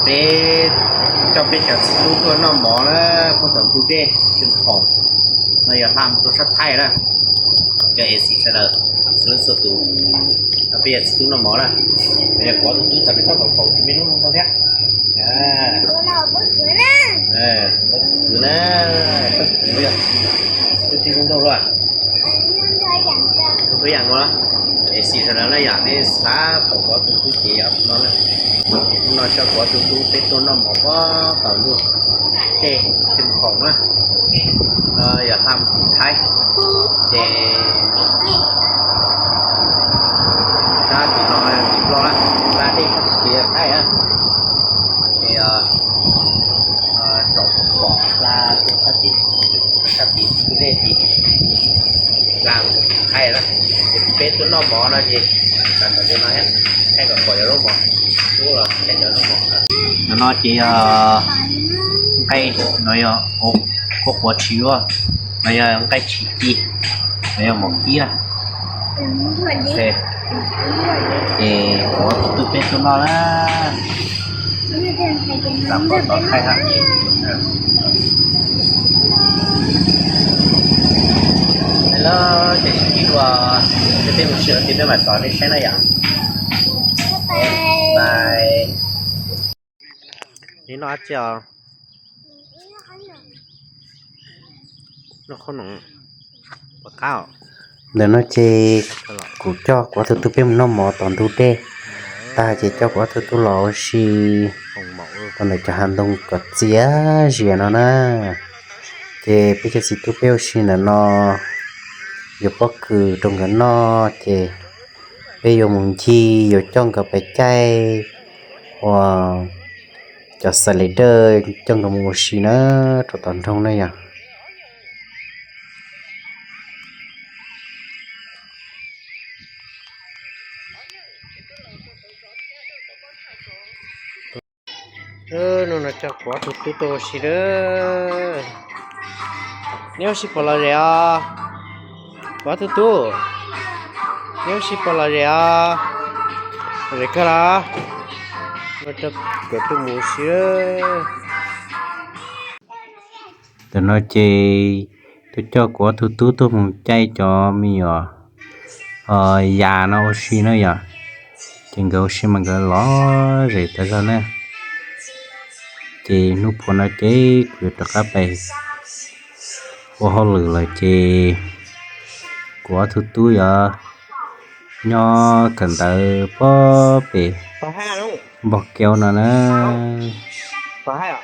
Peb coj peb cov txiv tub tuaj noj mov na, puag tom ntug dej Xeev Khuam no, yog hla mus rau sab Thaib na. Cov A C sawv daws, txhua leej txhua tus, coj peb cov txiv tub noj mov na. Kuv ob tug tub txawm peb txhob tau faus ces me lub no tau thiab. Tus kwv na, tus kwv yog tub txij nkauj nraug luaj. Tus kwv yam no, A C sawv daws na, yam nej xav pom kuv ob tug tub ces yog tus no na. Hnub no coj kuv ob tug tub peb tuaj noj mov puag tom ntug dej Xeev Khuam na. No yog hla mus tim Thaib, ces sab tim no tim Nplog na, hla dej sab tim Thaib na. Ces rov pom hla tim, sab tim ntug dej tim hla Thaib na. Ces peb tuaj noj mov no ces txog ntawm no thiab, thaij kom pom cov zaub mov, tub los thaij cov zaub mov. Cov no ces yog nqaij, no yog quav, quav tshis luaj, no yog nqaij tshis ci, no yog mov kib na. Ces kuv ob tug tub peb tuaj noj na. Tam pom tom thaij ha. Lawm ces sib ntsib dua, ces peb mus sim no ces peb mam tov nej saib na yom. Li no tsis os. Ntawm no ces kuv coj kuv ob tug tub peb mus noj mov tom ntug dej tag ces coj kuv ob tug tub los ua si rau ntawm cov hav ntoo kom txias zias no na. Ces peb cov txiv tub peb ua si ntawm no, yuav pob kws rau nkawd noj ces peb yuav mus ncig yuav coj nkawd pais caij ua cov xas les dawj coj nkawd mus ua si na rau tom nroog na yom. Hnub no coj kuv ob tug tub tuaj ua si lawm. Neb ua si puas lom zem os? Kuv ob tug tub, neb ua si puas lom zem os? Lom zem kawg los? No coj kuv tub mus ua si lawm. Tam no ces tuaj coj kuv ob tug tub tuaj mus caij cov me nyuam yas no ua si na yom. Ces nkawd ua si mas nkawd lom zem tas zog na. Ces hnub puas no ces kuv yuav rov qab pais ua hauj lwm lawm ces kuv ob tug tub yuav nyob kawm ntawv pob pem npog keo no na. Puas haib?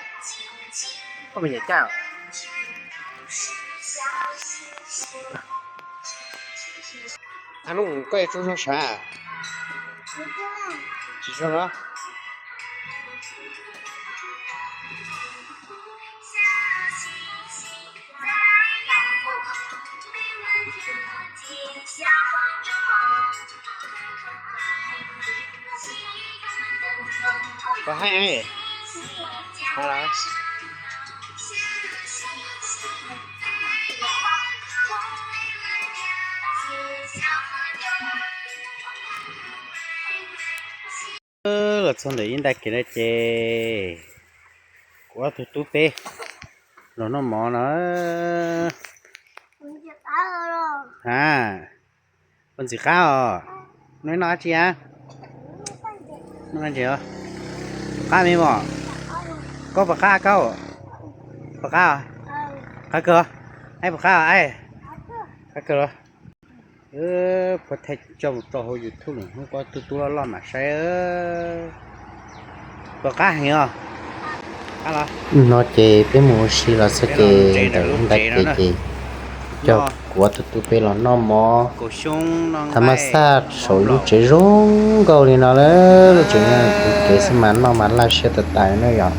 Los txog ntawm ib nta kev no ces kuv ob tug tub peb los noj mov no. Ha, koj ntxim qab os. Noj dab tsi a? Noj ntses os. Puas qab me mos? Koj puas qab koj? Puas qab? Qab kawg. Aib puas qab os aib? Qab kawg los. Puab thaij coj mus rau hauv YouTube no, hnub kuv ob tug tub loj loj mam saib. Puas qab heev os? Qab los. No ces peb mus ua si los txog ces ntawm ib nta kev ces coj kuv ob tug tub peb los noj mov. Thav mas xaj saum lub tsev zoo nkauj li no lawm, lub tsev no kuv kev xwb mas noj mas laj siab tas tas li na yom.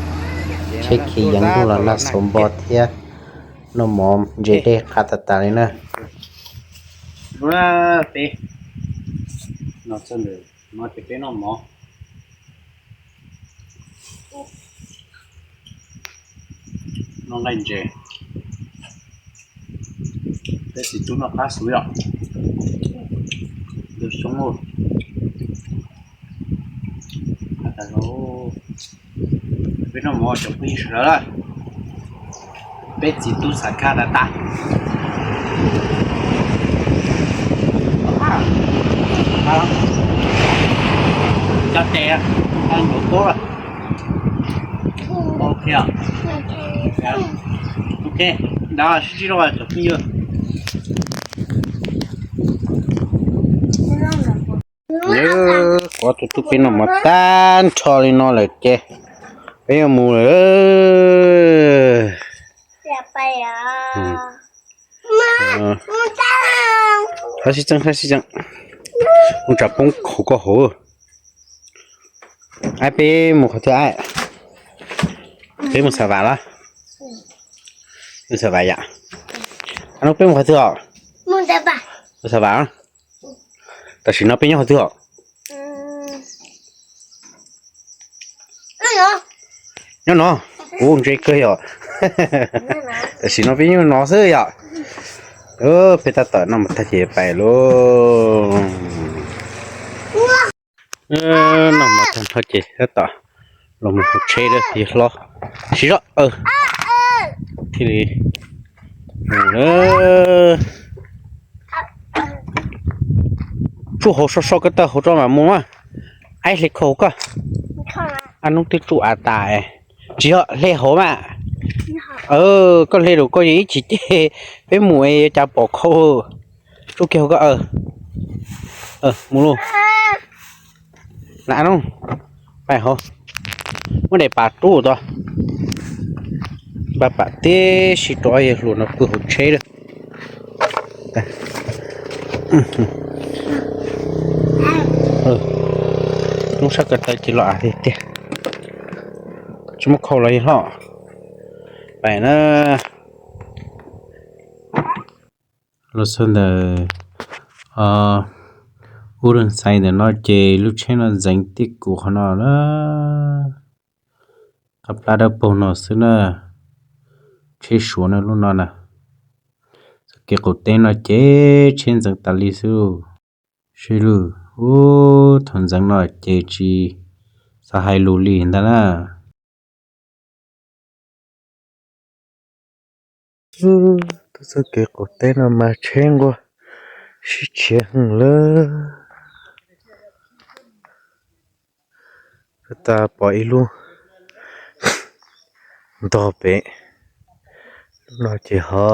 Tsheb khi yeev nkuj los nag xuv npo thiab, noj mov ntse dej qab tas tas li na. Peb no txog ntawm no ces peb noj mov, noj nqaij ntses. Peb txiv tub noj qab xuv yom. Ntws xyoob, qab tas zog. Peb noj mov tsoom phooj ywg sawv daws, peb txiv tub xav khab tas tas. Cov tes, tau nyuam pob. Ok, ok, ntawd sib ntsib dua tsoom phooj ywg. Yog, kuv tus tub peb noj mov tag nrho li no lawm ces peb yuav mus lawm. Qhov sib txeeb, qhov sib txeeb, mus tsam poob khaum koj hauv. Aib, peb mus qhov twg aib? Peb mus Xa Vam los? Mus Xa Vam yom? Ab, no peb mus qhov twg os? Mus Xa Vam. Tam sim no peb nyob qhov twg os? Nyob no. Kuv ntse kawg yom. Tam sim no peb nyob no xwb yom. Peb tab tom noj mov tag ces pais lauj. Noj mov tag nrho ces tab tom los mus hauv tsheb lawm, yawg hlob. Siv zog. Thiaj li mus. Tsuj hauv so so koj taw hauv tso mam mus. Aib, hle khau koj. Ab, hnub twb tsuj av tas. Tsis yog, hle hauv mas. Koj hle rau koj ib chim ces peb mus es yuav cas pom khau. Tsuj kiag hauv koj. Mus lauj. Na no, pais hauv. Muab daim pam rub tod. Pab pam tib si rov yawg hluas no pw hauv tsheb lawm. Hnub sab ko taw ces los av tiag tiag. Tsis muaj khau los yawg hlob. Pais na. Los txog ntawm ub rau xaiv ntawm no ces lub tsheb no ntxeev tib kum qhov no na. Qab plab dawb paug no xwb na. Tsheb Suav na lub no na. Txoj kev qaum teb no ces tsheb ntxeev tas li xwb. Sib lwj ub, thaum ntxeev no ces tsis xav hais lus li ntag na. Tuaj txoj kev qaum teb no mas tsheb nquag sib tshiav heev lawm. Txawm tas pom ib lub ntog pem, lub no ces ho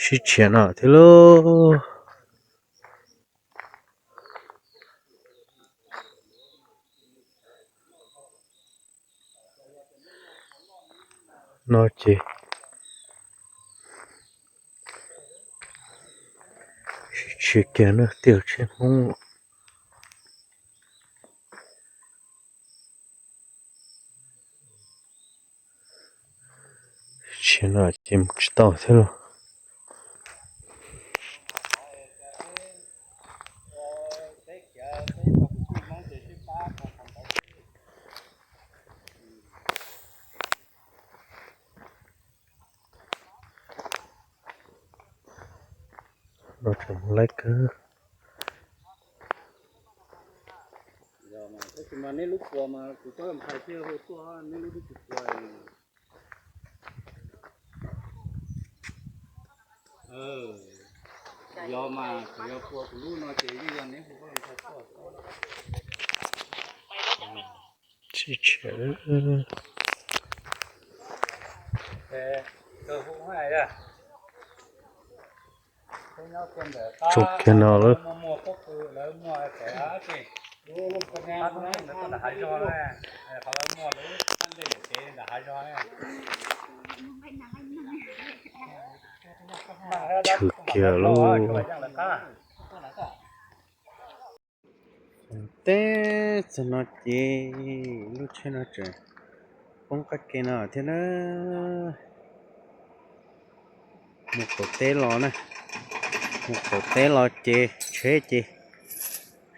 sib tshiav no thiab lauj. No ces sib tshiav kiag na, tej tsheb Hmoob. Tsheb no ces mus tsis tau thiab lauj. No tseem mus laib kawg. Tab sis mas neb lub puas mas kuv coj mus hais thiaj hu tuaj, neb lub twb tsis puas. Yog mas txawm yog puas kuv lub no ces yeej yog neb hu tuaj. Sib tshiav. Tso kiag no lawm. Chwv kiag lauj. Teb txog no ces lub tsheb no tseem poob qab ke no thiab na. Mus qaum teb los na, mus qaum teb los ces tsheb ces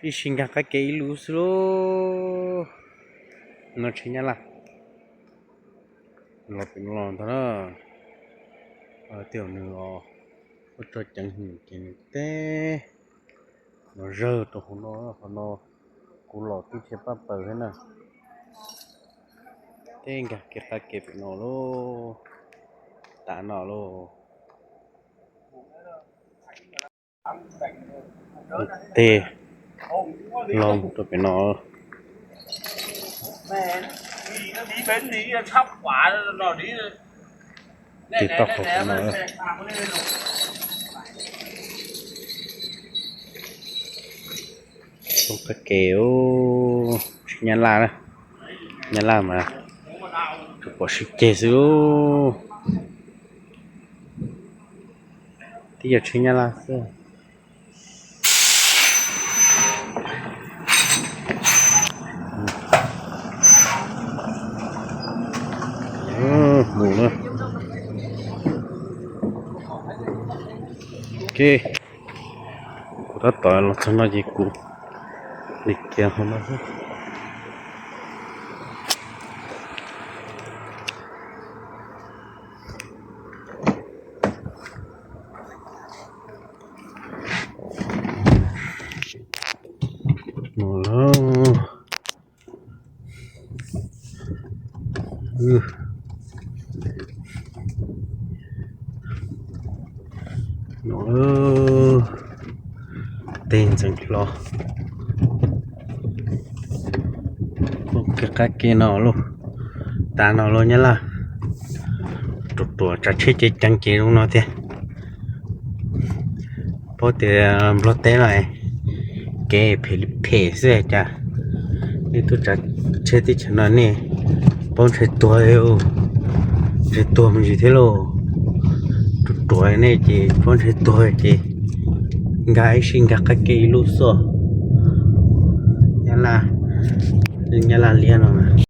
ib sij nkag qab ke ib lub xwb lauj. No tsheb Nyab Laj los pem no los ntag na. Tej zaum nws ua tso ceev hwm ces nws teb los zawg rau hauv no, hauv no kuv los twb tsis pab paws thiab na. Tej nkag kev qab kev pem no lauj, tas no lauj. Tej los mus rau pem no. Tiv toj qhov no. Txoj qab ke, tsheb Nyab Laj na, Nyab Laj mas tsuas pom sib ceg xwb. Twb yog tsheb Nyab Laj xwb. Mus na. Ok, kuv tab tom los txog no ces kuv li kiag qhov no xwb. Tej ntxeev hlo, kev qab ke no lauj, tas no lauj Nyab Laj. Ruam ruam, tsav tsheb ceev ceev ces zoo no thiab. Paub tias Nplog teb no kev phem li phem xwb cas. Nej tuaj tsav tsheb teb chaws no nej paub ntshai tuag, ntshai tuag me ntsis thiab lauj. Ruam ruam nej ces paub ntshai tuag ces nkag ib sij nkag qab ke ib lub xwb. Nyab Laj, Nyab Laj liab no.